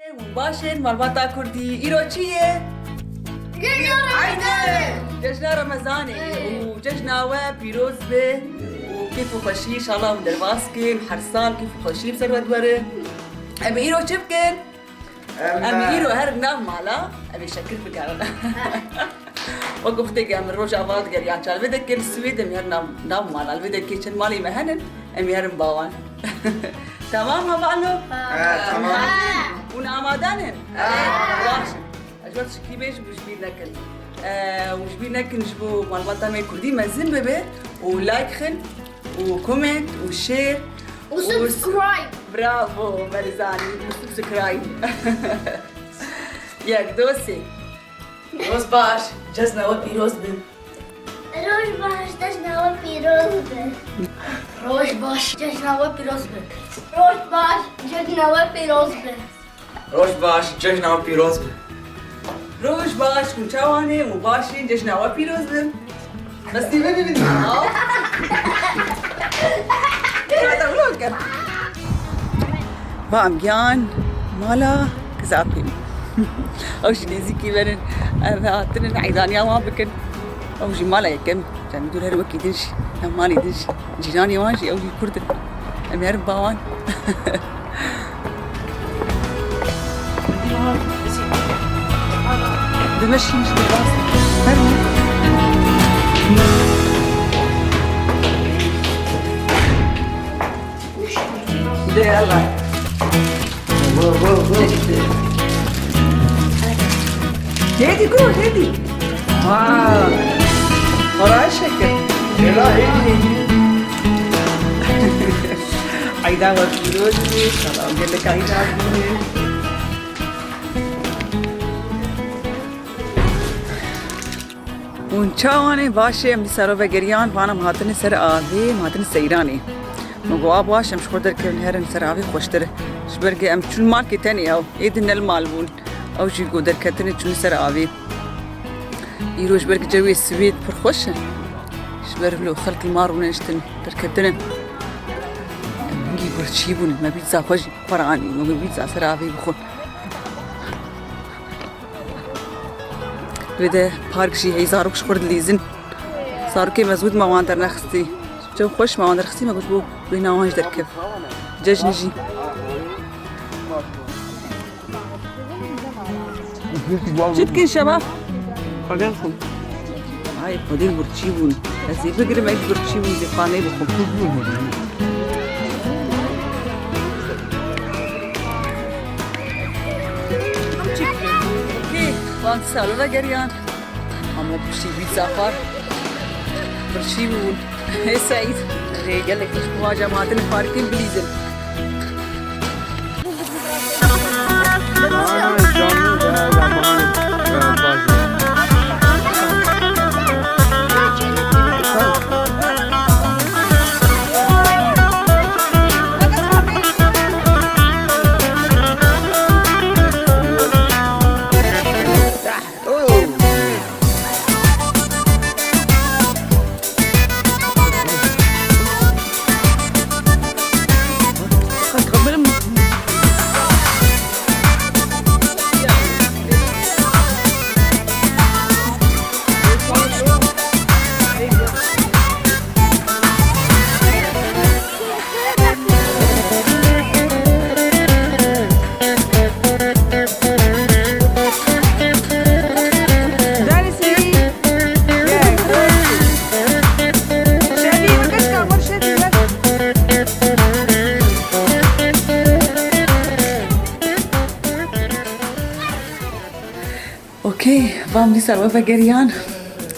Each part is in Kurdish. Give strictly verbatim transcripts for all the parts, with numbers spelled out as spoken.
Hûn baş in, malbata Kurdî. Îro çi ye? Cejna Remezanê. Cejna Remezanê. Ê. Û cejna we pîroz be. Û kêf û xweşî, înşallah hûn derbas kin. Her sal kêf û xweşî bi ser we diwere. Em ê îro çi bikin? Em, em ê e, îro herin nav mala, em ê şekir bigerin. Wek wextê ke em Rojava digeriyan çar, vê dekê li Swêd em ê herin nav, nav mala, li vê dekê çend malê me henin, em ê herin ba wan. Tamam, hevalno? Ha. E, tamam. Ha. Hûn amadan in? Ha. Baş in. Ez ji we şikî bêjim, hûn ji bîr nekin. E, hûn ji bîr nekin, ji bo malbata me Kurdî mezin bibe û like xin û comment û share û û s-, subscribe. Bravo, Berizanî, û subscribe. Yek, do, sê. Roj baş, cejna we pîroz be. Roj baş, cejna we pîroz be. Roj baş, cejna we pîroz be. Roj baş, cejna we pîroz be. Roj baş, cejna we pîroz be. Roj baş, hûn çawa ne û baş in, cejna we pîroz be. Bes tê bibînin. Hata vlog kir. Va em giyan mala kizapî. Ew jî nêzîkî verin, ev hatinin eydaniya wan bikin. Ew jî mala yekem. Cemî dûr her wekî din jî. Ev malê din jî. Cîranê wan jî ew jî Kurd in. Em herin ba wan. Dimeşîn ji derbas. Her ne? De Allah. Hêdî ku, hêdî. Ha. Xora şeker. Ela hêdî. Eyda we pîroz be, salam gelek eyda bûne. Hûn çawa ne? Baş e, em dîsa re vegeriyan, van em hatine ser avê, em hatine seyranê. Me got, a baş, em ji xwe derkevin herin ser avê xweştir e. Ji ber ke em çûn malkê tenê ew, ê din ne li mal bûn. Ew jî got derketine çûne ser avê. Îro ji ber ke cewê Swêd pir xweş e. Ji ber wilo xelk li mal rûniştin, derketine. Em hingî birçî bûn, me pîtza xwe jî xwe re anî, me got pîtza ser avê bixwin. Wê de park jî heyî, zarok ji xwe re dilîzin. Zarokê mezin me wan dernexistî. Çew xweş me wan derxistî, me got ji bo bêhna wan jî derkev. Cejnê jî. Çi dikin şebab? Xwedê xwe. Ay, xwedê birçî bûn. Ez ê bigirim, ez birçî bûn, zêxaneyê bixwim. Okey, van salo vegeriyan. Ama piştî pîtza xwar. Birçî bûn. Hey Seîd. Rê gelek tişt bi vaca em hatine parkê bilîzin. Okey, van dîsa we vegeriyan.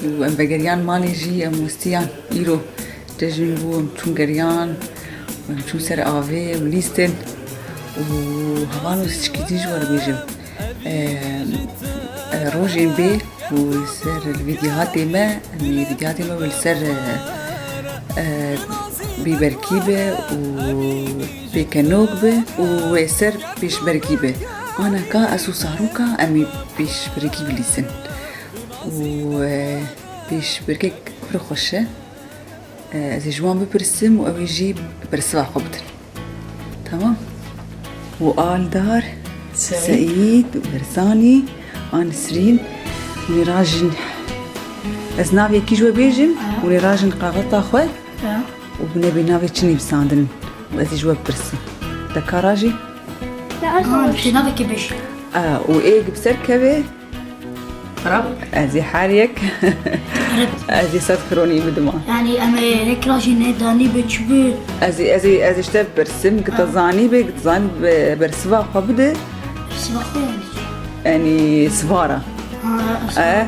Û em vegeriyan malê jî, em westiyan îro. Cejn bû, em çûn geriyan, em çûn ser avê, em lîstin. Û hevalno ez çikî din ji we re bêjim. E, e, rojên bê û li ser vîdyohatê me, em ê vîdyohatê me wê li ser, e, e, bêberkî be û pêkenok be û wê ser pêşberkî be. Aneka ez û zaroka em ê pêşberkî bilîzin. Û, e, pêşberkek pir xweş e. E, ez ê ji wan bipirsim û ew ê jî bersiva xwe bidin. Tamam. Û a li dar Seîd û Berzanî, a Nisrîn, hûn ê rajin. Ez navê yekî ji we bêjim, hûn ê rajin kaxeta xwe û hûn ê bê navê çi nivîsandin û ez ê ji we bipirsim. Te ka rajî? Aa, bir şey, navê ke bêj. Aa, û êk bi ser kevê. Bravo. Ez ê her yek, ez ê sed kronî bidim. Yani em ê yek rajî ne danî be çi be? Ez ê, ez ê, ez ê ji te bipirsim, ki te zanî be, ki te zanî be, bersiva xwe bide. Bersiva xwe yani çi? Yani sivara. Ha, e,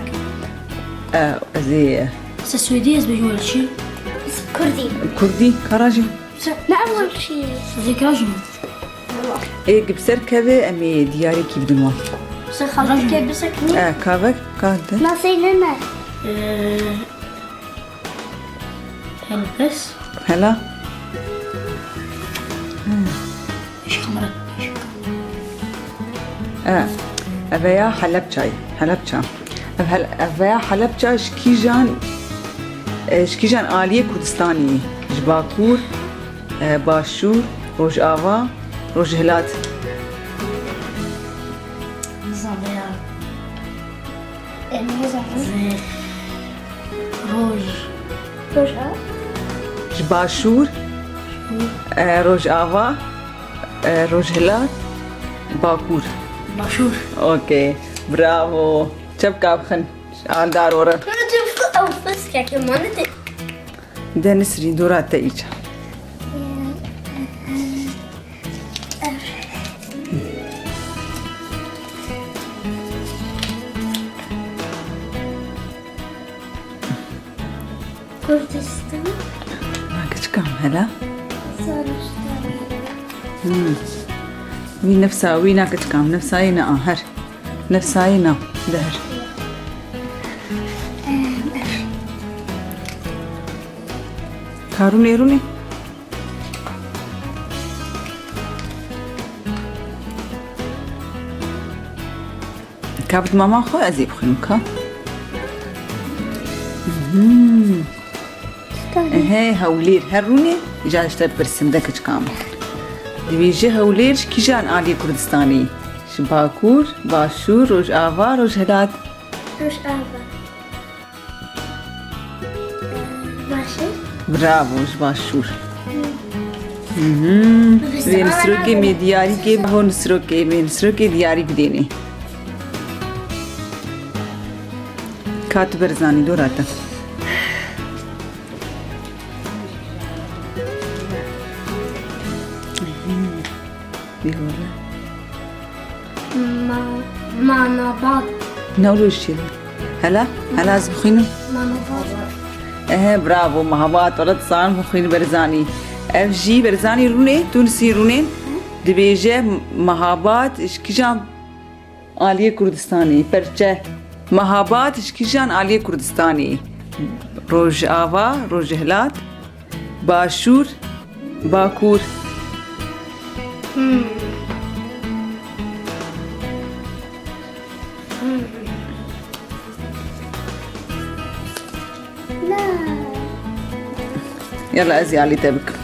e, ez ê. Se Swêdî ez bêjim wele çi? Kurdî. Kurdî, ka rajî. Ne ew çi? Ez ê ka rajî. Ê, bi ser kevê em ê diyarîkî bidin wan. Ser xalteke biseknî. E, kavek, kade. Nasey ne ne? Ee, helbes. Hela. Eş kamera. E, eveya Helepçayê. Helepça. Ev hel-, eveya Helepça ji kîjan, e, ji kîjan aliyê Kurdistanê ye? Ji Bakur, e, Başûr, Rojava, Rojhilat. Nizam ya. E, nizam. Roj. Roj a? Ji Başûr, e, Rojava, e, Rojhilat, Bakur. Başûr. Okey. Bravo. Çepka bixin. Aldar ore. Ew fiskeke manete. De Nisrîn, dora te îca. Kurdistan. Na kiçikam hela. Sarostan. Hmm. Wî nefsa wî na kiçikam, nefsa yê ne a her. Nefsa yê na, de her. Ka rûnê, rûnê. Ka bid mama xwe, ez ê bixwînim ka. Mhm. He, Hewlêr, her rûnê, îca ji te bipirsim de kiçikam. Dibêje Hewlêr ji kîjan aliyê Kurdistanê? Ji Bakur, Başûr, Rojava, Rojhilat? Rojava. Başûr. Bravo, ji Başûr. Mhm. Vê Nisrokê me diyarî kê, bo Nisrokê, vê Nisrokê diyarî bidênê. Ka tu Berzanî, dora te. Bihore. Ma-, Manabat. Ne oluyor şey? Hela, hela ez bixwînim. Manabat. Ehe, bravo, Mahabat, wele tu zanin bixwînî Berzanî. Ev jî Berzanî rûnê, Tunisî rûnên. Dibêje Mahabat ji kîjan aliyê Kurdistanê, perçe. Mahabat ji kîjan aliyê Kurdistanê? Rojava, Rojhilat, Başûr, Bakur. Hmm. Hmm. Yala, ez ê alî te bikim.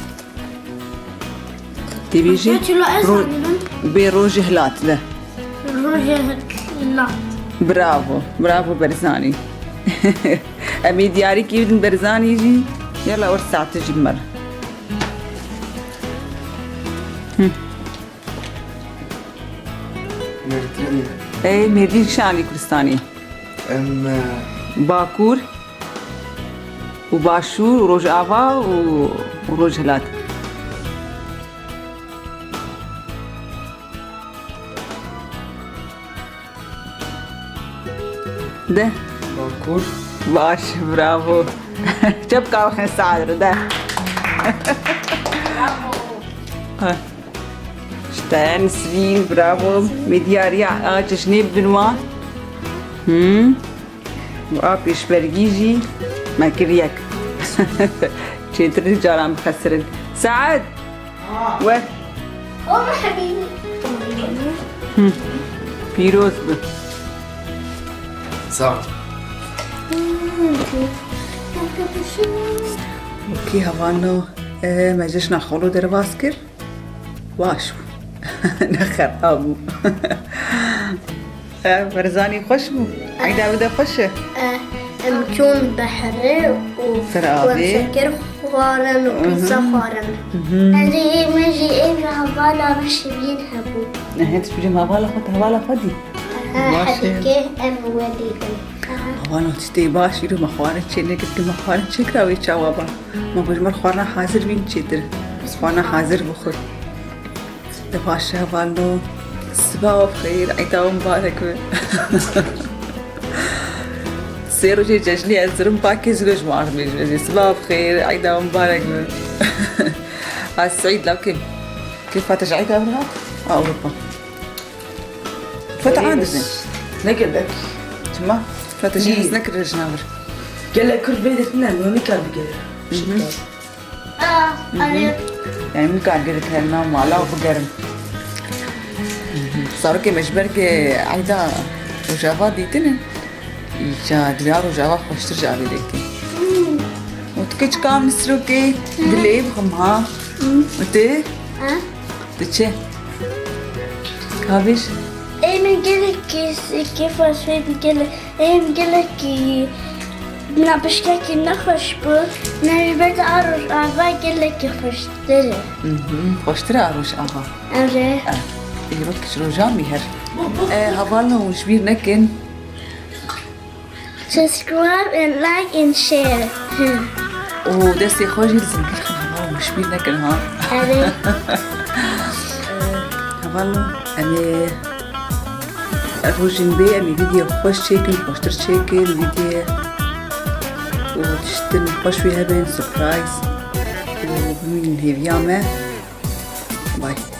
Tê bêjî? Ro-, bê Rojhilat de. Rojhilat. Bravo, bravo Berzanî. Em ê diyarîkî bidin Berzanî jî. Yala, wert saete jî bimere. Hı. Mêrdînê. Ê, Mêrdîn şanî Kurdistanê. Em, e, Bakur û Başûr û Rojava û, û Rojhilat. De. Bakur. Baş, bravo. Çepka bixin Sadir, de. Bravo. Ha. İşte Nisrîn, bravo. Me diyariya a cejnê bibin wan. Hmm. Û a pêşbergî jî me kir yek. Çêtir caran bixesirin. Saet! We. Hı. Pîroz bi. Sağ ol. Wekî hevano, e, me cejna xolo derbas kir. Baş bû. Nexera bû. E, Ferzanî xweş bû. Eyda wî de xweş e. E, em çûn behrê û Ser avê. Em şekir xwarin û pîza xwarin. Erê, me jî ê hevala min şibîn hebû. Ehe, tu şibîn hevala xwe, hevala xwe dî. Baş e. Hedîkê em we dîtin. Hevala tiştê baş, îro me xwarin çê nekir, me xwarin çêkira wê çawa ba. Me got ji me xwarina hazir bîn çêtir. Xwarina hazir bixwin. Te baş e hevalno. Siba we bi xêr, eyda we mibarek be. Sê rojê cejnê ez dirim pakê zî ji me re bêje. Siba we bi xêr, eyda we mibarek be. Ha Seîd, lawkê. Kêfa te ji eyda vir hat? Ha, Ewropa. Fata an dizin. Ne gelek. Çima? Fata jî his nekir ji navir. Gelek kur vê de tine, no nikar bigere. Aa, erê. Yani min kar gerek her na mala û bigerim. Sarokê me ji ber ke eyda Rojava dîtine. Îca diya Rojava xweştir ji avê deke. Û tu keçika min sirokê dilê bixim ha. Û tu? Ha? Tu çi? Ka bêj. Ê min gelekî kêfa sêdî gelek. Em gelekî nabişkekî nexweş bû. Navî ber de a Rojava gelekî xweştir e. Mhm, xweştir e a Rojava. Erê. Eh, îro tu ji Rojava mî her. Eh, hevalno hûn ji bîr nekin. Subscribe and like and share. Û destê xwe jî li zingîr xin hevalno hûn ji bîr nekin ha. Erê. Eh, hevalno em ê Rojên bê em ê vîdeo xweş çêkin, xweştir çêkin, vîdeo û tiştin xweş wê hebin, surprise. Û bimînin hêviya me. Bye.